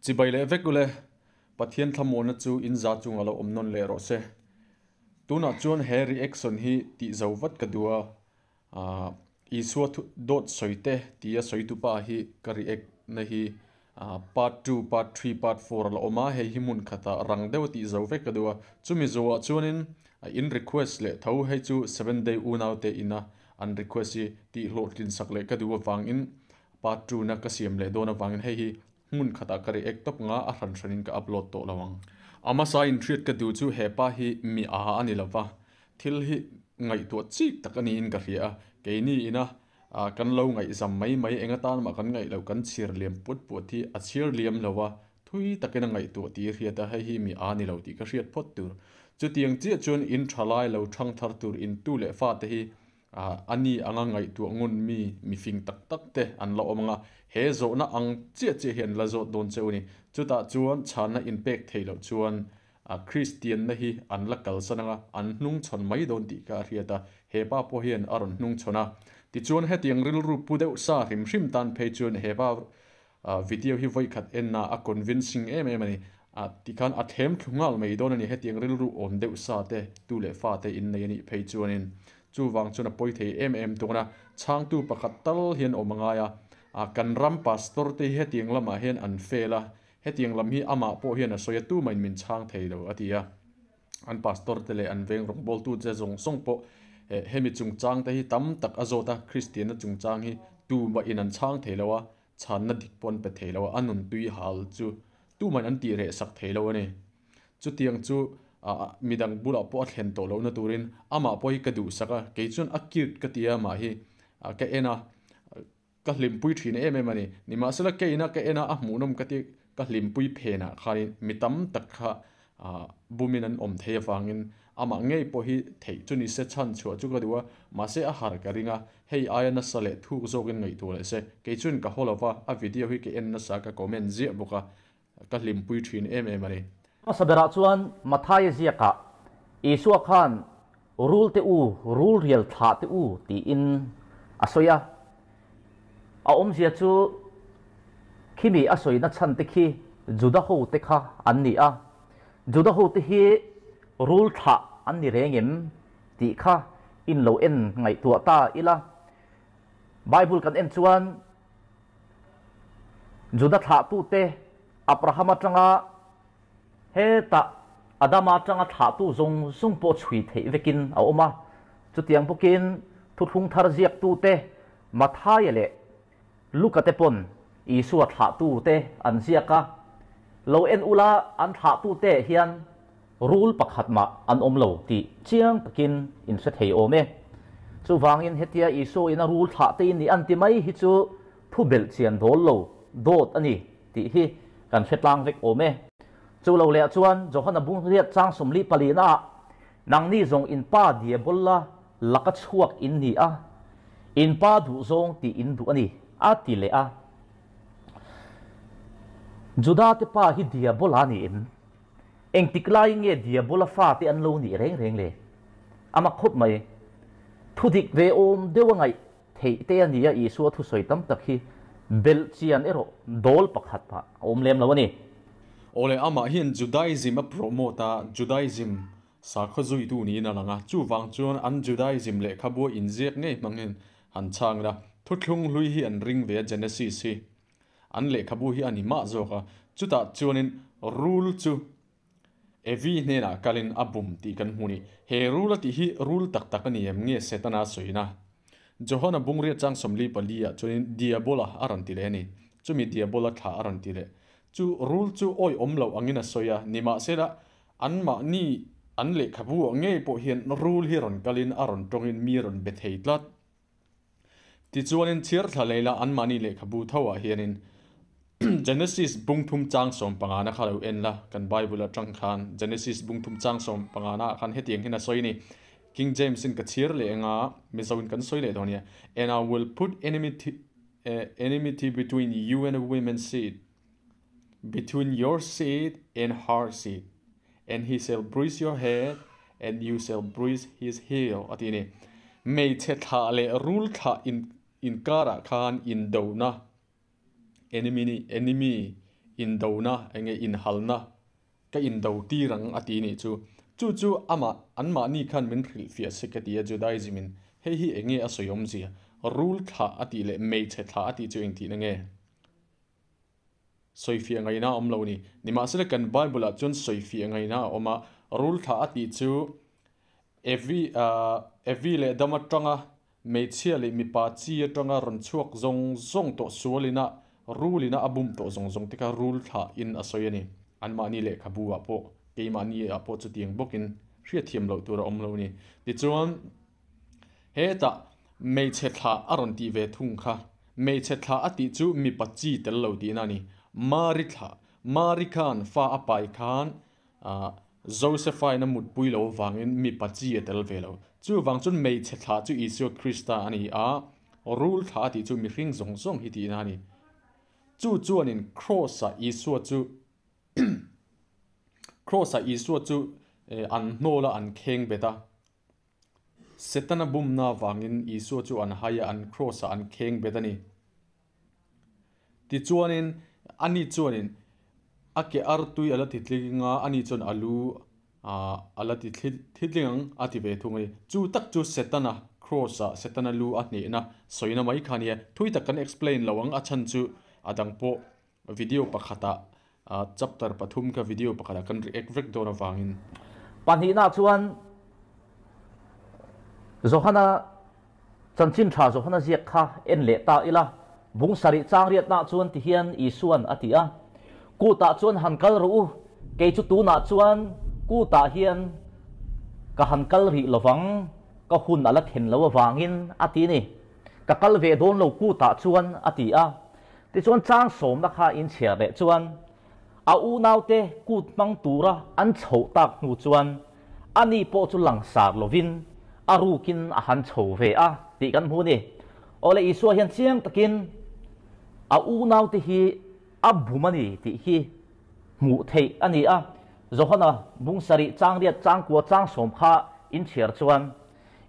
Chibai leh vek ule, Pathian thlamuanna chu in za chungah lo awm nawn leh rawh se. Tunah chuan he reaction hi tih zo vat ka duh a, aah Isua thu dawt sawi te tia sawi tupa hi ka react na hi aah part two, part three, part four a la awm a, hei hi hmun khatah rang deuh a tih zo vek ka duh a. Chumi zawhah chuanin in request leh tho hei chu seven day unaute ina an request hi tih hlawhtlin sak leh ka duh avangin part two na ka siam leh dawn avangin hei hi Hmun khatah ka react tawp nga a hran hranin ka upload tawh lo ang. A hmasa inhriat ka duh chu hepa hi mi a a ni lova, thil hi ngaihtuah chik tak a niin ka hria a, keini ina kan lo ngaihzam mai mai eng atan mah kan ngaih loh kan chhir liam puat puat hi a chhir liam lo a, thui takin a ngaihtuah tih i hriat a, hei hi mi a ni lo tih ka hriat phawt tur. Chutiang chiah chuan in tha lai lo thang thar tur in tu leh fate hi A ni anga ngaihtuah ngun mi mifing tak tak te an la awm ang a, he zawhna ang chiah chiah hi an la zawt dawn cheu a ni. Chutah chuan chhanna inpek theih loh chuan Kristianna hi an la kalsan ang a, an hnungchhawn mai dawn tih kha a hriat a, he pa pawh hian a rawn hnungchhawn a. Tichuan hetiang rilru pu deuh sa hrim hrim tan phei chuan he pa Video hi vawi khat en a, a convincing em em a ni. A tikhan a thlem thlu nghal mai dawn a ni. Hetiang rilru awm deuh sa te, tu leh fa te innei a nih phei chuanin chuvang chuan a pawi thei em em dawn a. Chhangtu pakhat tal hian awm a ngai a. A kan ram pastor te hi hetiang lamah hian an fail a, hetiang lam hi amah pawh hian a sawi a, tumahin min chhang thei lo a ti a. An pastor te leh an veng rawngbawltu che zawng zawng pawh hemi chungchang te hi tam tak a zawt a, Kristianna chungchang hi tumahin an chhang thei lo a, Chhanna dik pawh an pe thei lo a, a nun tui hal chu tumahin an tih reh sak thei lo a ni. Chutiang chu midang bulah pawh a thlen tawh lohna turin amah pawh hi ka duhsak a, kei chuan a cute ka ti a amah hi ka en a, ka hlimpui thin em em a ni. Nimahsela keina ka en a, a hmuhnawm ka ti, ka hlimpui phenah khanin mi tam tak kha Bumin an awm thei avangin amah ngei pawh hi theih chu ni se chhan chhuah chu ka duh a, mahse a har ka ring a, hei aia nasa leh thuk zawkin ngaihtuah leh se, kei chuan ka haw lova, a video hi ka en nasa ka comment ziah bawk a, ka hlimpui thin em em a ni. Hmasa berah chuan Mathaia ziakah Isua khan Rul te u, rul rial thlah te u tiin a sawi a. A awmzia chu khimi a sawina chhan te khi Juda ho te kha an ni a. Juda ho te hi rul thlah an ni reng em tih kha in lo en ngaihtuah ta ila. Bible kan en chuan Juda thlahtute Abraham atanga Hetah Adama atanga thlahtu zawng zawng pawh chhui theih vekin a awm a. Chutiang bawkin thuthlung thar ziaktute Mathaia leh Luka te pawn Isua thlahtute an ziak a. Lo en ula an thlahtute hian rul pakhat mah an awm lo tih chiang takin in hre thei awm e. Chuvangin hetia Isua in a rul thlahte in nih an ti mai hi chu thu belh chian dawl lo dawt a ni. Tih hi kan hre tlang vek awm e. Chu lo leh chuan Johana bung riat chang sawmli palina ah nangni zawng in pa diabola laka chhuak in ni a, in pa duh zawng tih in duh a ni, a ti leh a. Juda te pa hi diabola ni em? Engtik laiin nge diabola fate an lo nih reng reng le? A mak khawp mai. Thudik ve awm deuh a ngaih Theih te a ni a, Isua thusawi tam tak hi belh chian erawh dawl pakhat ah a awm lem lo a ni. Awle, amah hian Judaism a promote a, Judaism sakhaw zuitu niin a lang a, chuvang chuan an Judaism lehkhabua inziak ngei hmangin han chhang ila, thuthlung hlui hi an ring ve a, Genesis hi an lehkhabu hi a ni mah zawk a, chutah chuanin rul chu Evi hnenah kalin a bum tih kan hmu ni. He rul a tih hi rul tak tak a ni em nge Setana a sawina? Johana bungriat chang 44 ah chuanin Diabola a rawn ti leh a ni. Chumi Diabola thla a rawn ti leh. Chu rul chu awi awm loh angin a sawi a, nimahsela anmahni an lehkhabu ah ngei pawh hian rul hi rawn kalin a rawn tawngin mi rawn be thei tlat. Tichuanin chhiar thla lei la anmahni lehkhabu tho ah hianin Genesis bungthum chang sawmpangana kha lo en la, kan Bible atang khan Genesis bungthum chang sawmpangana ah khan hetiang hian a sawi a ni, King James in ka chhiar leh anga Mizo in kan sawi leh dawn nia, And I will put enmity enmity between you and the women's seed, between your seed and her seed, and he shall bruise your head, and you shall bruise his heel, a ti a ni. Hmeichhe thlah leh rul thlah in inkarah khan indona, enemy, enemy, indona enge inhalna ka indo tir ang a ti nih chu. Chu chu amah anmahni khan min hrilhfiah se ka ti a Judaism in hei hi enge a sawi awmzia rul thlah a tih leh hmeichhe thlah a tih chu engtihna nge? Sawifiah ngaihna a awm lo ni. Nimahsela kan Bible ah chuan sawifiah ngaihna a awm a, rul thlah a tih chu Evi Evi leh Adama tanga hmeichhia leh mipa chi atanga rawn chhuak zawng zawng tawh sualina rulina a bum tawh zawng zawng te kha rul thlah in a sawi a ni. Anmahni lehkhabu ah pawh keimahni ah pawh chutiang bawkin hriatthiam loh tur a awm lo ni. Tichuan. Hetah hmeichhe thlah a rawn tih ve thung kha. Hmeichhe thlah a tih chu mipa chi tel lo tihna a ni. Mari thlah, Mari khan fa a pai khan Josephain a mutpui lo avangin mipa chi a tel ve lo. Chuvang chuan hmeichhe thlah chu Isua Krista a ni a, rul thlah a tih chu mihring zawng zawng hi tihna a ni. Chu chuanin Kraws-ah Isua chu Kraws-ah Isua chu an hnawl a, an kheng bet a. Setana bumna avangin Isua chu an hai a, an kraws-ah an kheng bet a ni. Tichuanin, ani chuanin a ke artui a la ti tling a, ani chuan a lu a la ti thitling ang a ti ve thung a ni. Chu tak chu Setana kraws-ah Setana lu a hnehna sawina mai kha a nia. Thui tak kan explain lo ang, a chhan chu a dang pawh Video pakhatah chapter pathum kha video pakhatah kan react vek dawn avangin. Pahnihna chuan Johana chanchin tha Johana ziak kha en leh ta ila, bung sarih chang riatna chuan ti hian Isuan a ti a, Kutah chuan han kal rawh u, kei chu tunah chuan kutah hian ka han kal rih lovang, ka hun a la then lo avangin a ti ni. Ka kal ve dawn lo kutah chuan a ti a. Tichuan chang sawmna kha inchhiar leh chuan a unaute kut hmang tura an chhoh tak hnu chuan ani pawh chu langsar lovin a rukin a han chho ve a tih kan hmu a ni. Awle Isua hian chiang takin a unaute hi a bum a ni tih hi hmuh theih a ni a. Johana bung sarih chang riat chang kua chang sawm kha inchhiar chuan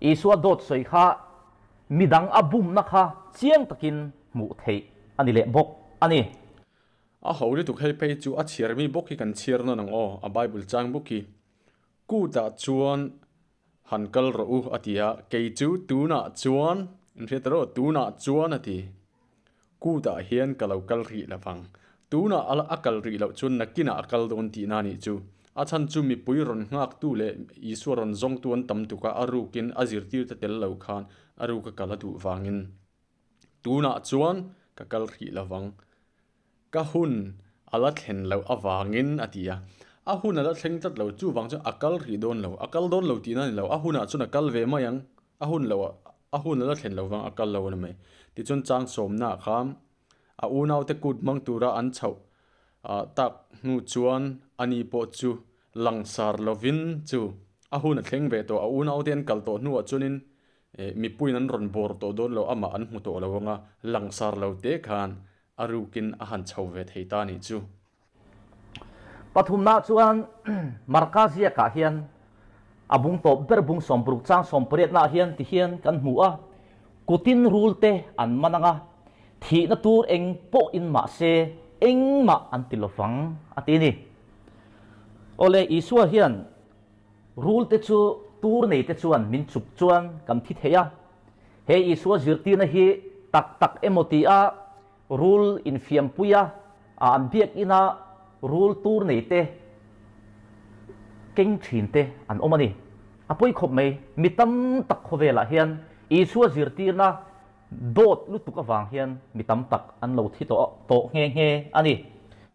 Isua dawt sawi kha Midang a bumna kha chiang takin hmuh theih a ni leh bawk a ni. A ho lutuk hei phei chu a chhiar mi bawk hi kan chhiar nawn ang aw, a Bible chang bawk hi. Kutah chuan han kal rawh u a ti a, kei chu tunah chuan, in hriat rawh, tunah chuan a ti. Kutah hian ka lo kal rih lo vang. Tunah a a kal rih loh chuan nakinah a kal dawn tihna a nih chu. A chhan chu mipui rawn nghaktu leh Isua rawn zawngtu an tam tuk a, a rukin a zirtirte tel lo khan a ruka kal a duh vangin. Tunah chuan ka kal rih lo vang. Ka hun a la thlen loh avangin a ti a. A hun a la thleng tlat lo, chuvang chuan a kal rih dawn lo. A kal dawn lo tihna a ni lo, a hunah chuan a kal ve mai ang. A hun loh a hun a la thlen lo vang a kal lo a ni mai. Tichuan chang sawmna ah khan a unaute kut hmang tura an chhoh tak hnu chuan ani pawh chu langsar lovin chu a hun a thleng ve tawh. A unaute an kal tawh hnuah chuanin mipuiin an rawn bawr tawh dawn lo, amah an hmu tawh lo anga langsar lo te khan a rukin a han chho ve thei ta a nih chu. Pathumna chuan Marka ziakah hian a bung tawp ber bung sawmparuk chang sawmpariatnaah hian ti hian kan hmu a, kutin rulte an man ang a, thihna tur eng pawhin mahse engmah an ti lovang a ti a ni. Awle, Isua hian rulte chu tur neite chuan min chuk chuan kan thi thei a, he Isua zirtirna hi tak tak emaw ti a, Rul infiampui a, an biakina rul tur nei te, keng thin te an awm a ni. A pawi khawp mai, mi tam tak khawvelah hian Isua zirtirna dawt lutuk avang hian mi tam tak an lo thi tawh tawh nghe nghe a ni.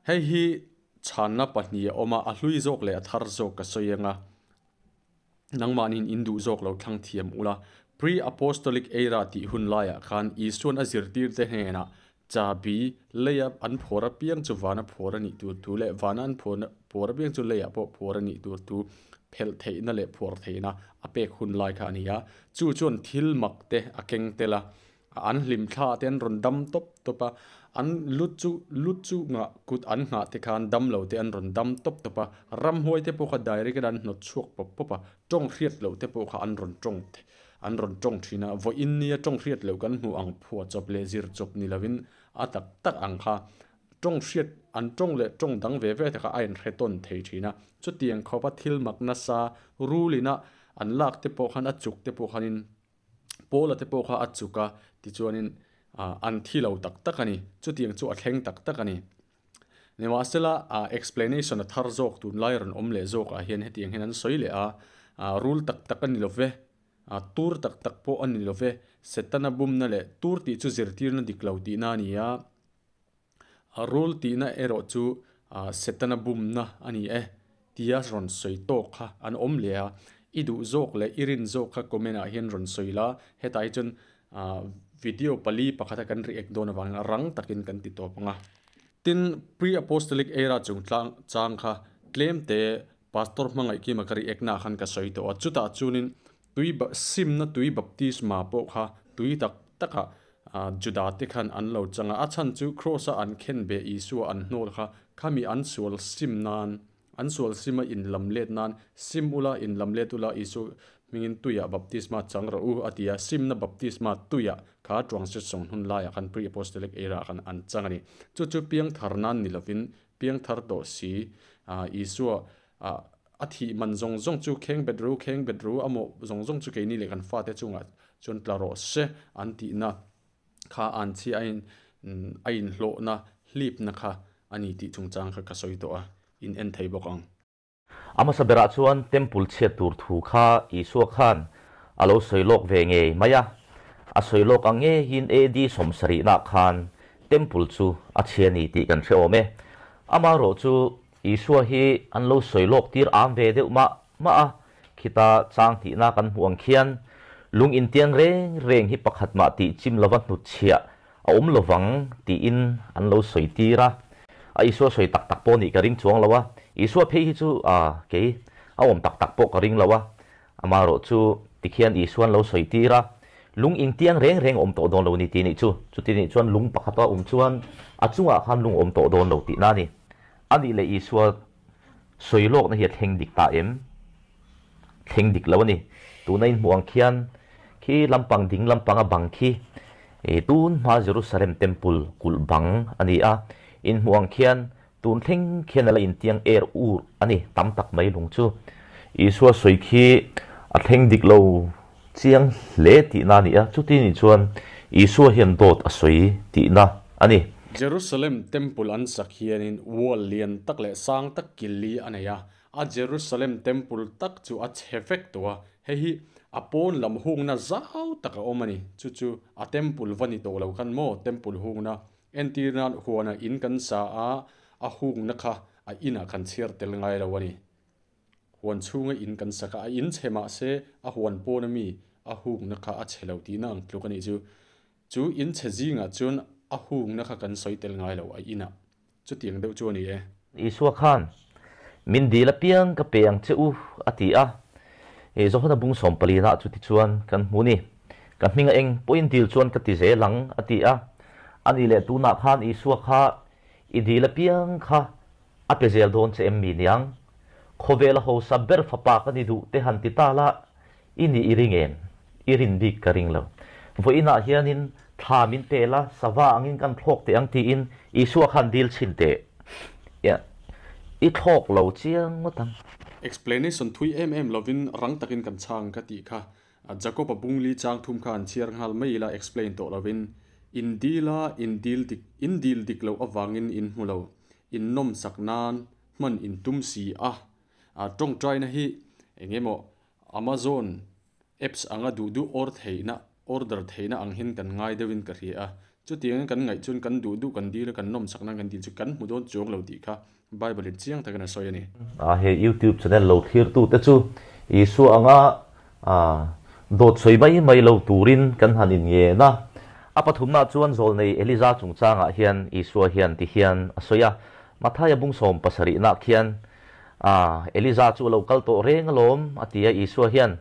Hei hi chhanna pahnih a awm a, a hlui zawk leh a thar zawk ka sawi ang a. Nangmahniin in duh zawk lo thlang thiam ula. Pre-Apostolic Era tih hun laiah khan Isuan a zirtirte hnenah chabi leia an phawr apiang chu vana phawr a nih tur thu leh vana an phawr apiang chu leiah pawh phawr a nih tur thu phelh theihna leh phuar theihna a pek hun lai kha a ni a. Chu chuan thil mak te a keng tel a. An hlim thla te an rawn dam tawp tawp a, an lu chu lu chungah kut an nghah te khan dam lo te an rawn dam tawp tawp a, ramhuai te pawh kha direct in an hnawt chhuak pawp pawp a, tawng hriat loh te pawh kha an rawn tawng an rawn tawng thin a, vawiin nia tawng hriat loh kan hmuh ang phuah chawp leh zir chawp ni lovin a tak tak ang kha tawng hriat. an tawng leh tawng dang ve ve te kha a inhre tawn thei thin a. Chutiang khawpa thil mak nasa rulina an lak te pawh khan a chuk te pawh khanin Paula te pawh kha a chuk a, tichuanin an thi lo tak tak a ni. Chutiang chu a thleng tak tak a ni. Nimahsela, explanation a thar zawk tunlai rawn awm leh zawkah hian hetiang hian an sawi leh a, rul tak tak a ni lo ve, tur tak tak pawh a ni lo ve, Setana bumna leh tur tih chu zirtirna dik lo tihna a ni a, rul tihna erawh chu Setana bumna a ni e tia rawn sawi tawk kha an awm leh a, i duh zawk leh i rin zawk kha comment ah hian rawn sawi la, hetah hi chuan video pali pakhata kan react dawn avangin rang takin kan ti tawp ang a. Tin, Pre-Apostolic Era chung tlang chang kha tlem te Pastor Hmangaihkima ka react na khan ka sawi tawh a, chutah chuanin tui simna tui baptisma pawh kha tui tak takah Juda te khan an lo chang a, a chhan chu Kraws a an khen beh Isua an hnawl kha khami an sual sim nan An sual sim a inlam let nan, Sim ula, inlam let ula, Isua hmingin tuiah baptisma chang rawh u, a ti a. Simna baptisma tuiah kha Tuangset sawng hun laiah khan Pre-Apostolic Era-ah khan an chang a ni. Chu chu piangthar nan ni lovin, piangthar tawh si, Isua a thih man zawng zawng chu kheng bet ru, kheng bet ru, a mawh zawng zawng chu keini leh kan fate chungah chuan tla rawh se an tihna kha an chhi a in a inhlawhna hlipna kha a ni tih chungchang kha ka sawi tawh a, in en thei bawk ang. A hmasa berah chuan Temple chhiat tur thu kha Isua khan a lo sawi lawk ve ngei mai a, a sawi lawk ang ngeiin AD 70nah khan Temple chu a chhia ni tih kan hre awm e. Amaherawhchu Isua hi an lo sawi lawk tir am ve deuh mah mah a, Khita chang hnihna kan hmuh ang khian lung intiang reng reng hi pakhat mah tih chim lova hnutchhiah a awm lovang tiin an lo sawi tir a. A Isua sawi tak tak pawh nih ka ring chuang lo a, Isua phei hi chu a kei a awm tak tak pawh ka ring lo a, amaherawh chu tikhian Isua an lo sawi tir a, lung intiang reng reng a awm tawh dawn lo ni tih nih chu, chuti nih chuan lung pakhat a awm chuan a chungah khan lung a awm tawh dawn lo tihna a ni. A nih leh Isua Sawi lawkna hi a thleng dik ta em? Thleng dik lo a ni. Tuna inhmuh ang khian khi lampang ding lampanga bang khi tun hma Jerusalem Temple kulh bang a ni a. Inhmuh ang khian tun thleng khian a la intiang er ur a ni tam tak mai lung chu. Isua sawi khi a thleng dik lo chiang hle tihna a ni a, chuti nih chuan Isua hian dawt a sawi tihna a ni. Jerusalem Temple an sak hianin wall lian tak leh sang tak killi a nei a, a Jerusalem Temple tak chu a chhe vek tawh a, hei hi a pawn lam hungna zau tak a awm a ni, chu chu a Temple va ni tawh lo khan maw Temple hungna entir nan huanah in kan sa a, a hungna kha a inah kan chhiar tel ngai lo a ni. Huan chhunga in kan sak a, a in chhe mah se a huan pawn ami a hungna kha a chhe lo tihna ang tluk a nih chu. Chu in chhe zingah chuan a hungna kha kan sawi tel ngai lo a inah. Chutiang deuh chu a ni e. Isua khan, Min dil apiang ka pe ang che u, a ti a. Johana bung sawmpalina chuti chuan kan hmu ni. Ka hming a eng pawhin dil chuan ka ti zel ang, a ti a. A nih leh tunah khan Isua kha i dil apiang kha A pe zel dawn che em mi niang? Khawvela hausa ber fapa ka ni duh te han ti ta la, i nih i ring em? I rin bik ka ring lo. Vawiinah hianin thla min pe la, sava angin kan thlawk teh ang tiin Isua khan dil chhin teh. I thlawk lo chiang ngawt ang. Explanation thui em em lovin rang takin kan chhang ka tih kha. Jacob-a bungli chang thum kha an chhiar nghal mai ila explain tawh lovin. In dil a, in dil dik, in dil dik loh avangin in hmu lo. In nawmsak nan hman in tum si a, tawngtaina hi eng emaw Amazon apps anga duh duh or theihna, order theihna ang hian kan ngai deuhin ka hria a, chutiangin kan ngaih chuan kan duh duh kan dil a, kan nawmsak nan kan dil chu kan hmu dawn chuang lo tih kha Bible in chiang takin a sawi a ni. He YouTube channel lo thlirtute chu Isua anga Dawt sawi mai mai lo turin kan han inngen a. A pathumna chuan zawlnei Eliza chungchangah hian Isua hian ti hian a sawi a, Mathaia bung 70 nah khian, Eliza chu a lo kal tawh reng alawm, a ti a, Isua hian,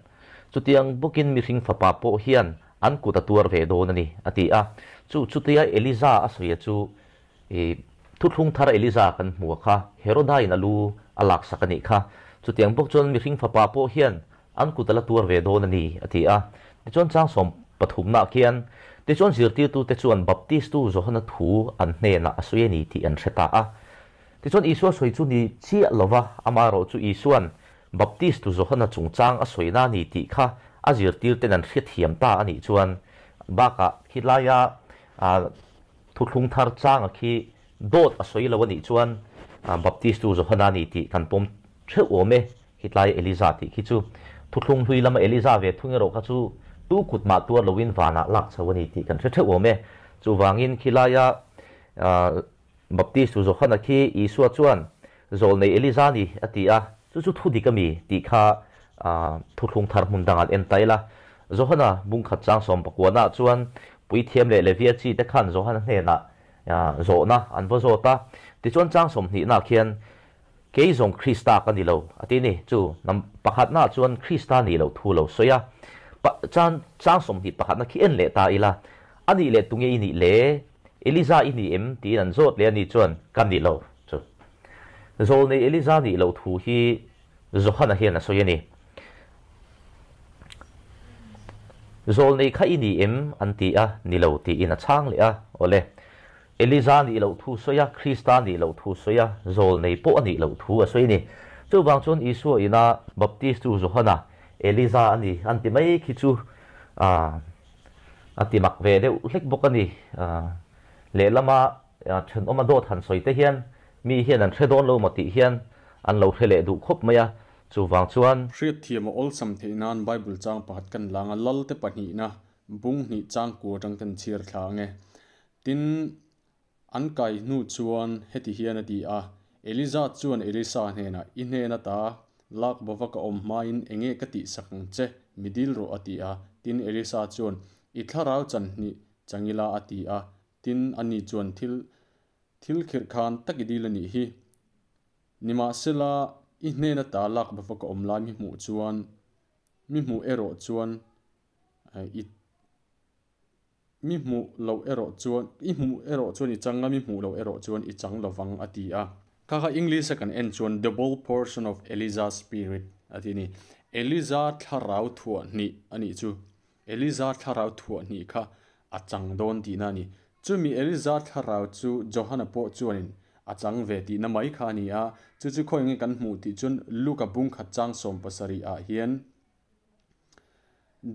Chutiang bawkin mihring fapa pawh hian an kut a tuar ve dawn a ni, a ti a. Chu chutia Eliza a sawi a chu Thuthlung thar Eliza kan hmu a kha, Heroda-in a lu a laksak a nih kha. Chutiang bawk chuan mihring fapa pawh hian an kut a la tuar ve dawn a ni, a ti a. Tichuan chang 30 nah khian, Tichuan zirtirtute chuan Baptistu Johana thu an hnenah a sawi a ni tih an hre ta a. Tichuan Isua sawi chu ni chiah lova, amaherawh chu Isuan Baptistu Johana chungchang a sawina a ni tih kha a zirtirten an hrethiam ta a nih chuan bakah khilaia thuthlung thar changa khi dawt a sawi lo a nih chuan Baptistu Johana a ni tih kan pawm theuh awm e. Khitlai Eliza tih khi chu thuthlung hlui lama Eliza ve thung erawh kha chu tu kut mah tuar loin vanah lak chho a ni tih kan hre theuh awm e. Chuvangin khilaia Baptistu Johana khi Isua chuan Zawlnei Eliza ni a ti a, chu chu thu dik a mi tih kha thuthlung thar hmun dangah en ta ila. Johana bungkhat chang sawmpakuanah chuan Puithiam leh Levia chi te khan Johana hnenah zawhna an va zawt a. Tichuan chang sawmhnihnaah khian Kei zawng Krista ka ni lo a ti ni. Chu nam pakhatnaah chuan Krista nih loh thu lo sawi a. Pa chan chang 20 pakhatna khi en leh ta ila, A nih leh tunge i nih le? Eliza i ni em? tiin an zawt leh a ni chuan ka ni lo. Chu Zawlnei Eliza nih loh thu hi Johana hian a sawi a ni. Zawlnei kha i ni em? an ti a, ni lo tiin a chhang leh a. Awle. Eliza nih loh thu sawi a, Krista nih loh thu sawi a, zawlnei pawh a nih loh thu a sawi a ni. Chuvang chuan Isua ina Baptistu Johana, Eliza a ni an ti mai khi chu a ti mak ve deuh hlek bawk a ni. Lehlama thenawma dawt han sawi te hian mi hian an hre dawn lo maw tih hian an lo hre leh duh khawp mai a, chuvang chuan. Hriatthiam a awlsam theih nan Bible chang pakhat kan lang a, Lalte pahnihna bung hnih changkua atang kan chhiar thla ang e. Tin, an kai hnu chuan heti hian a ti a, Eliza chuan Elisa hnenah, I hnen ata lak bova ka awm hmain enge ka tihsak ang che, mi dil rawh a ti a. Tin, Elisa chuan, I thlarau chan hnih changila a ti a. Tin, ani chuan, Thil thil khirh khan tak i dil a nih hi. Nimahsela, i hnen ata lak bova ka awm lai mi hmuh chuan, mi hmuh erawh chuan i. Mi hmuh loh erawh chuan, i hmuh erawh chuan i chang a, mi hmuh loh erawh chuan i chang lovang a ti a. Kha kha English a kan en chuan double portion of Eliza spirit a ti a ni. Eliza thlarau thuah hnih a nih chu. Eliza thlarau thuah hnih kha a chang dawn tihna a ni. Chumi Eliza thlarau chu Johana pawh chuanin a chang ve tihna mai kha a ni a. Chu chu khawi nge kan hmuh tih chuan Luka bungkhat chang 70 ah hian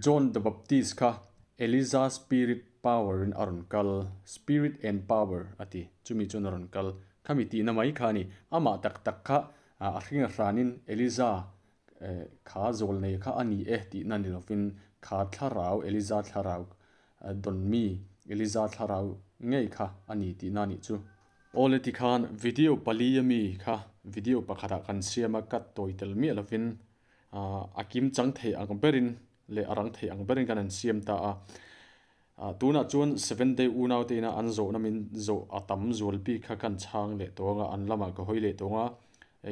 John the Baptist kha Eliza spirit power in a rawn kal, spirit and power a ti, chumi chuan a rawn kal. Khami tihna mai kha a ni. Amah tak tak kha a hring a hranin Eliza kha zawlnei kha a ni e tihna ni lovin kha thlarau, Eliza thlarau dawnmi, Eliza thlarau ngei kha a ni tihna a nih chu. Awle tikhan video pali ami kha video pakhatah kan siam a, cut tawi tel miah lovin a kim chang thei ang berin leh a rang thei ang berin kan han siam ta a. Tunah chuan Seventh Day unau te ina an zawhna min zawh a tam zual bik kha kan chhang leh tawng a, an lamah ka hawi leh tawng a.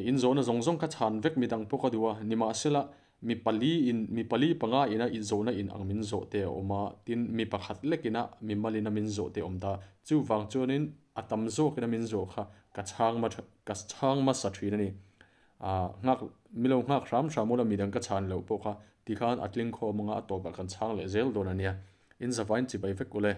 In zawhna zawng zawng kha chhan vek midang pawh ka duh a, nimahsela mi pali in mi pali panga ina zawhna in ang min zawh te a awm a, tin mi pakhat lek ina mi mal ina min zawh te a awm ta. Chuvang chuanin a tam zawk ina min zawh kha ka chhang ka chhang hmasa thin a ni. Ahh nghak milo nghak hram hram ula midang ka chhan loh pawh kha tikhan a tling khawm anga a tawpah kan chhang leh zel dawn a nia. In zavain chibai vek ule.